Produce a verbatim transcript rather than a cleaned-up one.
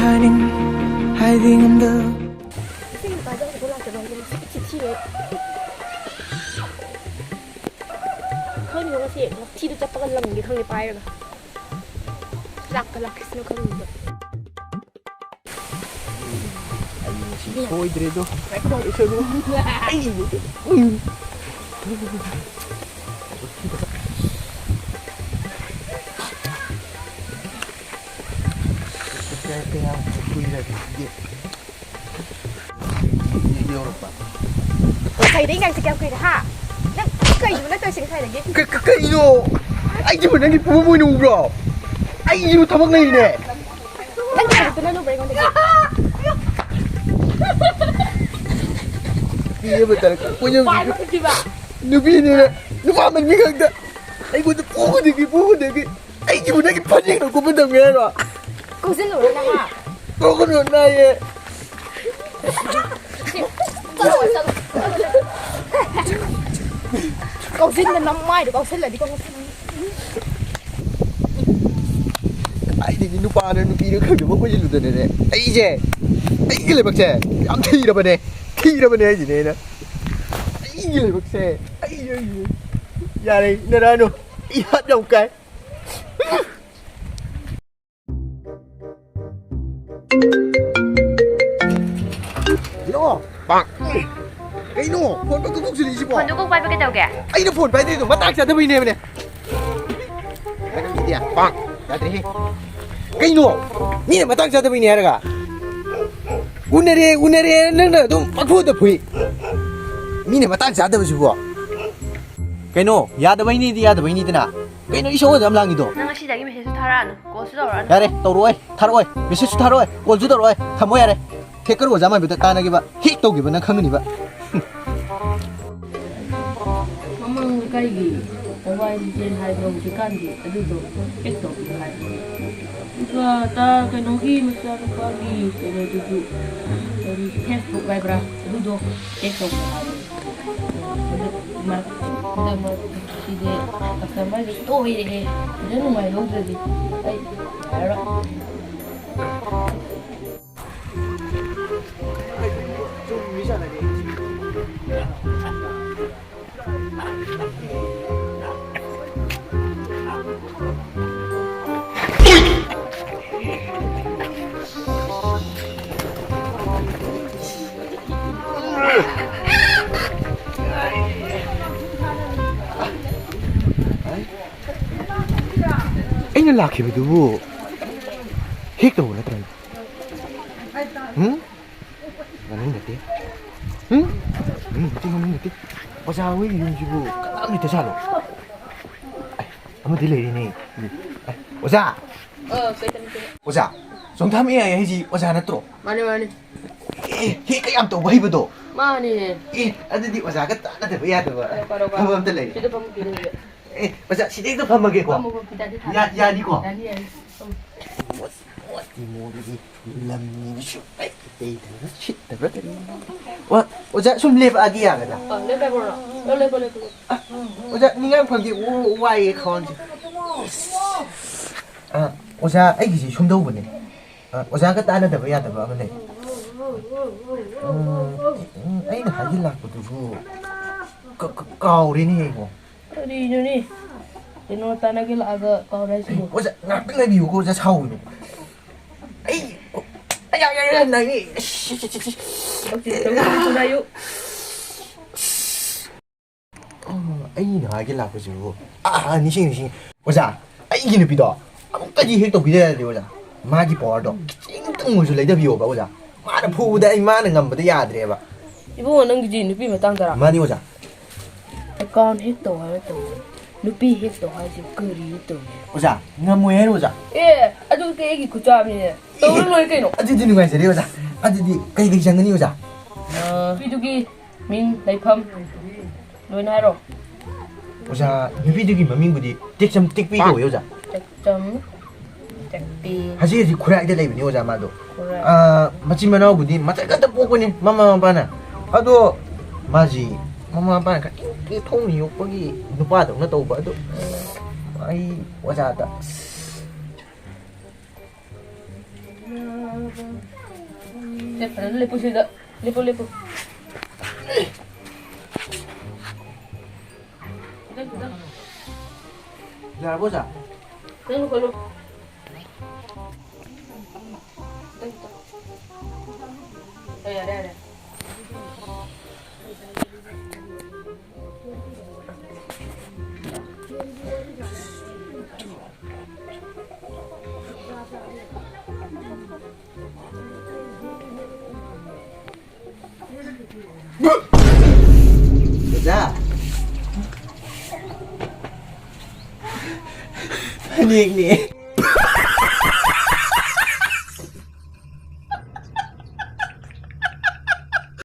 ꯍꯥꯏꯅꯤꯡ ꯍꯥꯏꯗꯤ ꯉꯝꯗ꯫ ꯏꯁꯤꯡ ꯄꯥꯏꯖꯧ ꯈꯛꯇ ꯂꯥꯛꯇꯕ ꯍꯥꯏꯁꯦ ꯃꯁꯛ ꯏꯊꯤ ꯊꯤꯔꯦ꯫ ꯈꯪꯗꯦ ꯉꯁꯤ ꯃꯊꯤꯗꯨ ꯆꯞꯄꯒ ꯂꯪꯒꯦ ꯈꯪꯗꯦ ꯄꯥꯏꯔꯒ꯫ ꯂꯥꯛꯇ ꯂꯥꯛꯈꯤꯁꯅꯨ ꯈꯪꯗꯦ꯫ ꯑꯩ ꯉꯁꯤ ꯁꯣꯏꯗ꯭ꯔꯦꯗꯣ꯫ ꯑꯩ ꯀꯌꯥꯝ ꯀꯨꯏꯔꯒꯦ? ꯌꯧꯔꯛꯄ꯫ ꯉꯁꯥꯏꯗꯩ ꯉꯥꯏꯁꯦ ꯀꯌꯥꯝ ꯀꯨꯏꯔꯦ, ꯍꯥ? ꯅꯪ ꯀꯩꯅꯣ ꯅꯪ ꯇꯧꯔꯤꯁꯦ ꯉꯁꯥꯏꯗꯒꯤ? ꯀ-, ꯀ-, ꯀꯩꯅꯣ? ꯑꯩꯁꯤꯕꯨ ꯅꯪꯒꯤ ꯄꯨꯝꯕ ꯑꯣꯏꯅ ꯎꯕ꯭ꯔꯣ? ꯑꯩꯁꯤꯕꯨ ꯊꯕꯛ ꯂꯩꯔꯤꯅꯦ꯫ ꯅꯪ ꯀꯩꯅꯣ ꯇꯨꯅ ꯂꯨꯕ꯭ꯔꯥ ꯑꯩꯉꯣꯟꯗꯒꯤ? ꯅꯨꯄꯤ ꯑꯃ ꯇꯥꯔꯛꯄ ꯀꯣꯏꯅꯕ ꯄꯥꯏꯕ ꯈꯨꯗꯤꯡꯃꯛ꯫ ꯅꯨꯄꯤꯅꯤꯅ ꯅꯨꯄꯥ ꯃꯟꯕꯤ ꯈꯛꯇ ꯑꯩꯉꯣꯟꯗ ꯄꯨ ꯈꯨꯗꯤꯡꯒꯤ, ꯄꯨ ꯈꯨꯗꯤꯡꯒꯤ꯫ ꯑꯩꯒꯤꯕꯨ ꯅꯪꯒꯤ ꯐꯅꯦꯛꯅ ꯀꯨꯞꯄ ꯊꯝꯒꯦ ꯍꯥꯏꯔꯣ? ꯀꯧꯁꯤꯜꯂꯨꯔꯣ ꯅꯪ, ꯍꯥ? ꯀꯧꯒꯅꯨ ꯅꯥꯏꯌꯦ꯫ ꯆꯠꯂꯣ, ꯆꯠꯂꯣ꯫ ꯀꯧꯁꯤꯟꯗ ꯅꯃꯥꯏꯗꯣ ꯀꯧꯁꯤꯜꯂꯗꯤ ꯀꯧꯁꯤꯜ-, ꯀꯥꯏꯗꯒꯤ ꯅꯨꯄꯥꯅ ꯅꯨꯄꯤꯅ ꯈꯪꯗꯕ ꯀꯣꯏꯁꯤꯜꯂꯨꯗꯅꯅꯦ꯫ ꯑꯩꯁꯦ, ꯑꯩꯒꯤ ꯂꯥꯏꯕꯛꯁꯦ ꯌꯥꯝ ꯊꯤꯔꯕꯅꯦ, ꯊꯤꯔꯕꯅꯦ ꯍꯥꯏꯁꯤꯅꯦ ꯑꯩꯅ꯫ ꯑꯩꯒꯤ ꯂꯥꯏꯕꯛꯁꯦ, ꯑꯩ, ꯑꯩ, ꯌꯥꯔꯦ, ꯏꯟꯅꯔꯛꯑꯅꯨ꯫ ꯑꯩ ꯍꯥꯠ ꯌꯥꯝ ꯀꯥꯏ꯫ ꯍꯜꯂꯣ꯫ ꯄꯥꯛ꯫ ꯀꯩꯅꯣ? ꯐꯣꯟ ꯄꯪꯇꯧ ꯇꯧꯁꯤꯜꯂꯛꯏꯁꯤꯕꯣ? ꯐꯣꯟꯗꯨ ꯀꯣꯛ ꯄꯥꯏꯕ ꯀꯩꯗꯧꯒꯦ? ꯑꯩꯅ ꯐꯣꯟ ꯄꯥꯏꯗ꯭ꯔꯤꯗꯣ ꯃꯇꯥꯡ ꯆꯥꯗꯕꯩꯅꯦꯕꯅꯦ꯫ ꯄꯥꯛ꯫ ꯌꯥꯗ꯭ꯔꯦꯍꯦ꯫ ꯀꯩꯅꯣ? ꯃꯤꯅ ꯃꯇꯥꯡ ꯆꯥꯗꯕꯩꯅꯦ ꯍꯥꯏꯔꯒ? ꯎꯅꯔꯦ, ꯎꯅꯔꯦ, ꯅꯪꯅ ꯑꯗꯨꯝ ꯄꯪꯐꯨꯗ ꯐꯨꯏ꯫ ꯃꯤꯅ ꯃꯇꯥꯡ ꯆꯥꯗꯕꯁꯤꯕꯣ? ꯀꯩꯅꯣ? ꯌꯥꯗꯕꯩꯅꯦꯗꯤ ꯌꯥꯗꯕꯩꯅꯤꯗꯅ꯫ ꯀꯩꯅꯣ ꯏꯁꯧ ꯑꯗꯨꯛ ꯌꯥꯝ ꯂꯥꯡꯉꯤꯗꯣ? ꯅꯪ ꯉꯁꯤꯗꯒꯤ ꯃꯦꯁꯦꯖꯁꯨ ꯊꯥꯔꯛꯑꯅꯨ, ꯀꯣꯜꯁꯨ ꯇꯧꯔꯛꯑꯅꯨ꯫ ꯌꯥꯔꯦ, ꯇꯧꯔꯛꯑꯣꯏ, ꯊꯥꯔꯛꯑꯣꯏ, ꯃꯦꯁꯦꯖꯁꯨ ꯊꯥꯔꯛꯑꯣꯏ, ꯀꯣꯜꯁꯨ ꯇꯧꯔꯛꯑꯣꯏ, ꯊꯝꯃꯣ ꯌꯥꯔꯦ꯫ ꯊꯦꯛꯀꯔꯨ ꯑꯣꯖꯥ ꯃꯥꯟꯕꯤꯗ ꯇꯥꯟꯅꯈꯤꯕ, ꯍꯦꯛ ꯇꯧꯈꯤꯕ ꯅꯪ ꯈꯪꯒꯅꯤꯕ꯫ ꯍꯨꯝ꯫ ꯃꯃꯥꯡ ꯂꯩꯀꯥꯏꯒꯤ ꯃꯣꯕꯥꯏꯜ ꯂꯤꯖꯦꯟ ꯍꯥꯏꯕ꯭ꯔꯣ ꯍꯧꯖꯤꯛꯀꯥꯟꯒꯤ ꯑꯗꯨꯗꯣ ꯍꯦꯛ ꯇꯧꯈꯤꯕ ꯍꯥꯏꯕꯅꯤ꯫ ꯑꯗꯨꯒ ꯇꯥ ꯀꯩꯅꯣꯒꯤ ꯃꯆꯥꯅꯨꯄꯥꯒꯤ ꯀꯩꯅꯣꯗꯨꯁꯨ, ꯀꯔꯤ, ꯐꯦꯁꯕꯨꯛ ꯍꯥꯏꯕ꯭ꯔꯥ ꯑꯗꯨꯗꯣ ꯍꯦꯛ ꯇꯧꯈꯤꯕ ꯍꯥꯏꯕꯅꯤ꯫ ꯍꯟꯗꯛ ꯃꯔꯛ-, ꯍꯟꯗꯛ ꯃꯔꯛꯁꯤꯗꯤ ꯀꯁꯇꯃꯔꯁꯦ ꯇꯣꯏꯔꯦꯍꯦ꯫ ꯐꯖꯅ ꯅꯨꯡꯉꯥꯏꯍꯧꯗ꯭ꯔꯗꯤ ꯑꯩ ꯌꯥꯔꯔꯣꯏ꯫ ꯂꯥꯛꯈꯤꯕꯗꯨꯕꯨ ꯍꯦꯛ ꯇꯧꯕ ꯅꯠꯇ꯭ꯔꯅꯦ? ꯎꯝ? ꯃꯅꯨꯡ ꯅꯠꯇꯦ꯫ ꯎꯝ? ꯃꯅꯨꯡ ꯅꯠꯇꯦ, ꯃꯅꯨꯡ ꯅꯠꯇꯦ꯫ ꯑꯣꯖꯥ ꯍꯣꯏꯒꯤ ꯌꯨꯝꯁꯤꯕꯨ ꯀꯅꯥꯝ ꯂꯩꯇ ꯖꯥꯠꯂꯣ? ꯑꯦ, ꯑꯃꯗꯤ ꯂꯩꯔꯤꯅꯦ꯫ ꯑꯦ, ꯑꯣꯖꯥ! ꯑ, ꯀꯩ ꯇꯧꯔꯤꯒꯦ? ꯑꯣꯖꯥ, ꯆꯣꯡꯊꯥꯝ ꯑꯦ ꯑꯥꯏ ꯍꯥꯏꯁꯤ ꯑꯣꯖꯥ ꯅꯠꯇ꯭ꯔꯣ? ꯃꯥꯅꯦ, ꯃꯥꯅꯦ꯫ ꯑꯦ, ꯍꯦꯛ ꯀꯌꯥꯝ ꯇꯧꯕ ꯍꯩꯕꯗꯣ? ꯃꯥꯅꯦ꯫ ꯑꯦ, ꯑꯗꯨꯗꯤ ꯑꯣꯖꯥꯒ ꯇꯥꯟꯅꯗꯕ ꯌꯥꯗꯕ ꯄꯥꯔꯣ, ꯄꯥꯔꯣ, ꯄꯥꯔꯣ꯫ ꯊꯕꯛ ꯑꯝꯇ ꯂꯩꯔꯦ꯫ ꯁꯤꯗ ꯐꯝꯃꯨ, ꯁꯤꯗ꯫ ꯑꯦ, ꯑꯣꯖꯥ, ꯁꯤꯗ ꯍꯦꯛꯇ ꯐꯝꯃꯒꯦꯀꯣ? ꯐꯝꯃꯨ, ꯐꯝꯃꯨ, ꯐꯤꯗꯥꯗꯤ ꯊꯥꯔꯣ꯫ ꯌꯥ-, ꯌꯥꯅꯤꯀꯣ? ꯌꯥꯅꯤ, ꯌꯥꯅꯤ꯫ ꯐꯝꯃꯨ꯫ ꯃꯣꯠꯇꯤ ꯃꯣꯠꯂꯤ, ꯂꯝꯅꯤꯅ ꯁꯨꯝ ꯂꯩꯇꯗꯅ ꯁꯤꯠꯇꯕ꯭ꯔꯥ ꯀꯔꯤꯅꯣ? ꯑꯣ, ꯑꯣꯖꯥ, ꯁꯨꯝ ꯂꯦꯞꯄꯛꯑꯒꯦ ꯌꯥꯒꯗ꯭ꯔꯥ? ꯑ, ꯂꯦꯞꯄꯣ, ꯂꯦꯞꯄꯣ, ꯂꯦꯞꯄꯣ, ꯂꯦꯞꯄꯣ꯫ ꯑ, ꯑꯣꯖꯥ, ꯅꯤꯡꯉꯥꯡ ꯐꯝꯗꯦ, ꯋꯥꯏꯌꯦ ꯈ꯭ꯋꯥꯡꯁꯦ꯫ ꯑ, ꯑꯣꯖꯥ, ꯑꯩꯒꯤꯁꯦ ꯁꯨꯝꯗꯧꯕꯅꯦ꯫ ꯑ, ꯑꯣꯖꯥꯒ ꯇꯥꯟꯅꯗꯕ ꯌꯥꯗꯕ ꯑꯃ ꯂꯩ꯫ ꯎꯝ, ꯎꯝ, ꯑꯩꯅ ꯍꯥꯏꯒꯦ ꯂꯥꯛꯄꯗꯨꯕꯨ ꯀ-, ꯀ-, ꯀꯥꯎꯔꯦꯅꯦ ꯑꯩꯕꯣ꯫ ꯀꯔꯤꯅꯣꯅꯦ? ꯀꯩꯅꯣ ꯇꯥꯟꯅꯒꯦ ꯂꯥꯛꯑꯒ ꯀꯥꯎꯔꯦ ꯍꯥꯏꯁꯤꯕꯣ? ꯑꯣꯖꯥ, ꯉꯥꯛꯇꯪ ꯉꯥꯏꯕꯤꯌꯨꯀꯣ, ꯑꯣꯖꯥ, ꯁꯥꯎꯒꯅꯨ꯫ ꯑꯩ, ꯑꯌꯥ, ꯑꯌꯥ, ꯑꯌꯥ, ꯅꯥꯏꯌꯦ꯫ ꯇꯧꯁꯤ, ꯇꯧꯁꯤ, ꯊꯨꯅ ꯍꯥꯏꯌꯨ꯫ ꯑ, ꯑꯩꯅ ꯍꯥꯏꯒꯦ ꯂꯥꯛꯄꯁꯤꯕꯨ, ꯑꯥ, ꯑꯥ, ꯅꯤꯡꯁꯤꯡ, ꯅꯤꯡꯁꯤꯡ꯫ ꯑꯣꯖꯥ, ꯑꯩꯒꯤ ꯅꯨꯄꯤꯗꯣ ꯑꯃꯨꯛꯇꯗꯤ ꯍꯦꯛ ꯇꯧꯕꯤꯗ ꯌꯥꯗꯦ, ꯑꯣꯖꯥ꯫ ꯃꯥꯒꯤ ꯄꯋꯥꯔꯗꯣ ꯈꯤꯇꯪꯇꯪ ꯑꯣꯏꯔꯁꯨ ꯂꯩꯊꯕꯤꯌꯣꯕ, ꯑꯣꯖꯥ꯫ ꯃꯥꯅ ꯐꯨꯕꯗ ꯑꯩ ꯃꯥꯅ ꯉꯝꯕꯗ ꯌꯥꯗ꯭ꯔꯦꯕ꯫ ꯏꯕꯨꯡꯉꯣ, ꯅꯪꯒꯤꯗꯤ ꯅꯨꯄꯤ ꯃꯇꯥꯡꯗꯔ? ꯃꯥꯅꯤ, ꯑꯣꯖꯥ꯫ ꯑꯦꯀꯥꯎꯟ ꯍꯦꯛ ꯇꯧ ꯍꯥꯏꯔ ꯇꯧ꯫ ꯅꯨꯄꯤ ꯍꯦꯛ ꯇꯧ ꯍꯥꯏꯁꯦ ꯀꯔꯤ ꯇꯧ? ꯑꯣꯖꯥ, ꯉꯝꯃꯣꯏ ꯍꯥꯏꯔꯣ, ꯑꯣꯖꯥ? ꯑꯦ, ꯑꯗꯨꯗꯤ ꯑꯩꯒꯤ ꯈꯨꯆꯥꯕꯅꯤꯅꯦ꯫ ꯇꯧꯔ ꯂꯣꯏꯔꯦ ꯀꯩꯅꯣ꯫ ꯑꯗꯨꯗꯤ ꯅꯨꯡꯉꯥꯏꯖꯔꯦ, ꯑꯣꯖꯥ꯫ ꯑꯗꯨꯗꯤ ꯀꯩ ꯀꯩ ꯆꯪꯒꯅꯤ, ꯑꯣꯖꯥ? ꯑ, ꯅꯨꯄꯤꯗꯨꯒꯤ ꯃꯤꯡ, ꯂꯩꯐꯝ, ꯂꯣꯏꯅ ꯍꯥꯏꯔꯣ꯫ ꯑꯣꯖꯥ, ꯅꯨꯄꯤꯗꯨꯒꯤ ꯃꯃꯤꯡꯕꯨꯗꯤ ꯇꯦꯛꯆꯝ ꯇꯦꯛꯄꯤ ꯀꯧꯋꯦ, ꯑꯣꯖꯥ꯫ ꯇꯦꯛꯆꯝ ꯇꯦꯛꯄꯤ꯫ ꯍꯧꯖꯤꯛ ꯍꯧꯖꯤꯛ ꯈꯨꯔꯥꯏꯗ ꯂꯩꯕꯅꯤ, ꯑꯣꯖꯥ, ꯃꯥꯗꯣ꯫ ꯈꯨꯔꯥꯏ꯫ ꯑꯥ, ꯃꯆꯤꯟ ꯃꯅꯥꯎꯕꯨꯗꯤ ꯃꯊꯟ ꯈꯛꯇ ꯄꯣꯛꯄꯅꯤ, ꯃꯃꯥ ꯃꯄꯥꯅ꯫ ꯑꯗꯣ ꯃꯥꯁꯤ ꯃꯃꯥ ꯃꯄꯥꯅ ꯈꯔ ꯏꯊꯧꯅ ꯌꯣꯛꯄꯒꯤ ꯅꯨꯄꯥꯗꯧꯅ ꯇꯧꯕ꯫ ꯑꯗꯣ ꯑꯩ ꯑꯣꯖꯥꯗ ꯁꯦ, ꯐꯖꯅ ꯂꯦꯞꯄꯨ ꯁꯤꯗ꯫ ꯂꯦꯞꯄꯨ, ꯂꯦꯞꯄꯨ꯫ ꯈꯤꯇꯪ, ꯈꯤꯇꯪ꯫ ꯌꯥꯔꯕꯣ, ꯑꯣꯖꯥ? ꯈꯤꯇꯪ ꯂꯨꯈꯠꯂꯨ꯫ ꯈꯤꯇꯪ, ꯈꯤꯇꯪ꯫ ꯑꯣ, ꯌꯥꯔꯦ, ꯌꯥꯔꯦ꯫ ꯅꯦꯛꯅꯦ꯫